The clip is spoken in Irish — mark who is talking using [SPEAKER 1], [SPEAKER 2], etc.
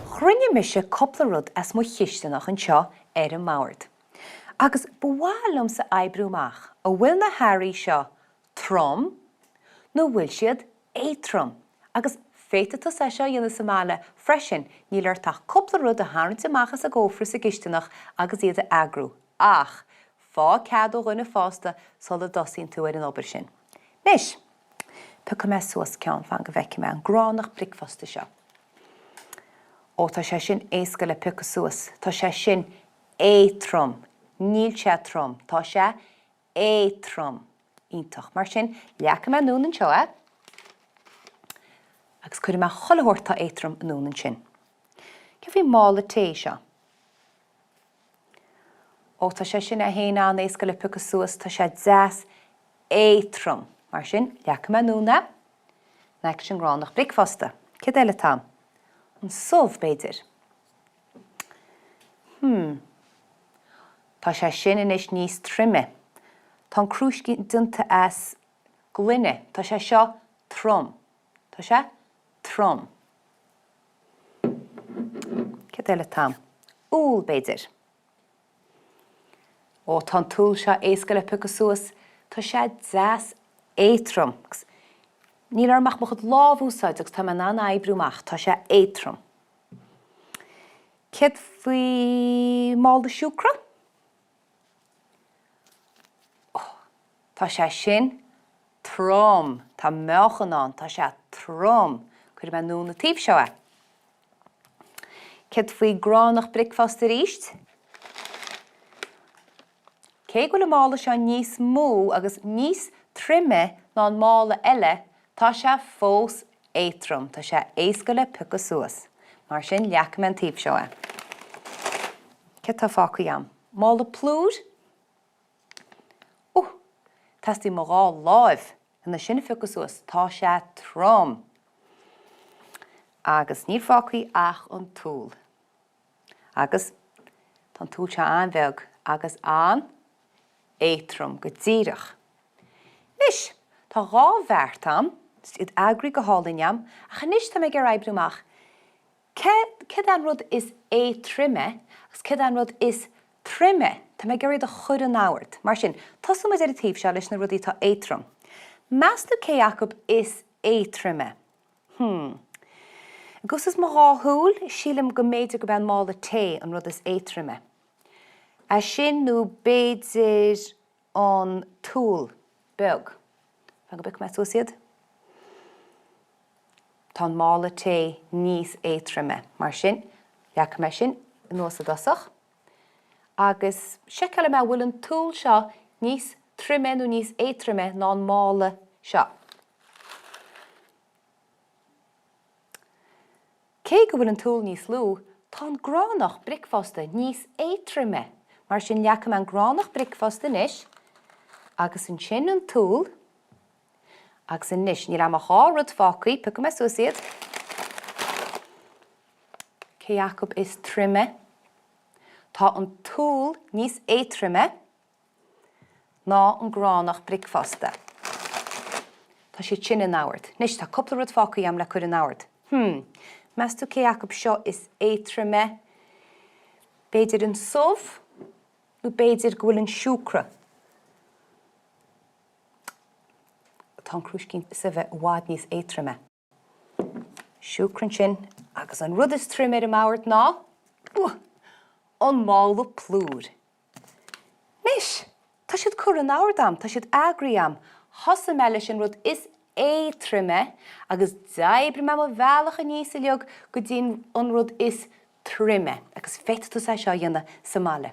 [SPEAKER 1] Chruinnigh mise cúpla rud as mo chisteanach anseo ar an mbord. Agus ba mhaith liomsa oibriú amach an bhfuil na hearraí seo trom nó an bhfuil siad éadtrom. Agus féadfaidh tusa é seo a dhéanamh sa mbaile freisin, níl ort ach cúpla rud a tharraingt amach as an gcófra sa gcisteanach agus iad a eagrú, ach faigh cead ó dhuine fásta sula dtosaíonn tú ar an obair sin. Anois! Piocfaidh mé suas ceann, fan go bhfeicfidh mé, an gránach bricfeasta seo. Ó, tá sé sin éasca le piocadh suas. Tá sé sin éadtrom. Níl sé trom. Tá sé éadtrom. Iontach. Mar sin, leagfaidh mé anonn anseo é agus cuirfidh mé chuile shórt atá éadtrom anonn ansin. Céard faoin mála tae seo? Ó, tá sé sin é féin an-éasca le piocadh suas. Tá sé deas éadtrom. Mar sin, leagfaidh mé anonn é in aice leis an ngránach bricfeasta. Céard eile atá ann? An subh, b'fhéidir? Hmm. Tá sé sin anois níos troime. Tá an crúiscín déanta as gloine. Tá sé seo trom. Tá sé trom. Céard eile atá ann? Úll, b'fhéidir? Ó, tá an t-úll seo éasca le piocadh suas. Tá sé deas éadtrom. Agus níl orm ach mo chuid lámh a úsáid agus tá mé in ann a oibriú amach. Tá sé éadtrom. Céard faoi mála siúcra? Ó, tá sé sin trom. Tá meáchan ann. Tá sé trom. Cuirfidh mé anonn an taobh seo é. Céard faoi gránach bricfeasta arís? Cé go bhfuil an mála seo níos mó agus níos troime ná an mála eile, tá sé fós éadtrom, tá sé éasca le piocadh suas. Mar sin, leagfaidh mé an taobh seo é. Céard atá fágtha agam? Mála plúir? Ó! Teastaíonn mo dhá láimh lena sin a phiocadh suas, tá sé trom! Agus níl fágtha ach an t-úll. Agus tá an t-úll seo an-bheag agus an-éadtrom go díreach. Anois, tá dhá bheart a'm, iad eagraithe go hálainn a'm, ach anois tá mé ag iarraidh oibriú amach céard é an rud is éadtroime agus céard é an rud is troime. Tá mé ag iarraidh iad a chur in ord. Mar sin, tosóidh muid ar an taobh seo leis na rudaí atá éadtrom. Meas tú cé acu is éadtroime? Hmm. Ag úsáid mo dhá shúil, sílim go mb'fhéidir gurb é an mála tae an rud is éadtroime. É sin nó b'fhéidir an t-úll beag. Fan go bpiocfaidh mé suas iad. Tá an mála tae níos éadtroime. Mar sin, leagfaidh mé sin anuas i dtosach. Agus seiceálfaidh mé an bhfuil an t-úll seo níos troime nó níos éadtroime ná an mála seo. Cé go bhfuil an t-úll níos lú, tá an gránach bricfeasta níos éadtroime. Mar sin, leagfaidh mé an gránach bricfeasta anois, agus ansin an t-úll, agus anois, níl a'm ach dhá rud fágtha, piocfaidh mé suas iad. Cé acu is troime? Tá an t-úll níos éadtroime. ná an gránach bricfeasta. Tá siad sin in ord. Anois, tá cúpla rud fágtha agam le cur in ord. Hmm. Meas tú cé acu seo is éadtroime? B'fhéidir an subh? Nó b'fhéidir go bhfuil an siúcra? Tá an crúiscín suibhe i bhfad níos éadtroime. Siúcra ansin agus an rud is troime ar an mbord ná, an mála plúir. Anois, tá siad curtha in ord a'm, tá siad eagraithe a'm. Thosaigh mé leis an rud is éadtroime agus d'oibrigh mé mo bhealach aníos uilig go dtí an rud is troime agus féadfaidh tusa é seo a dhéanamh sa mbaile.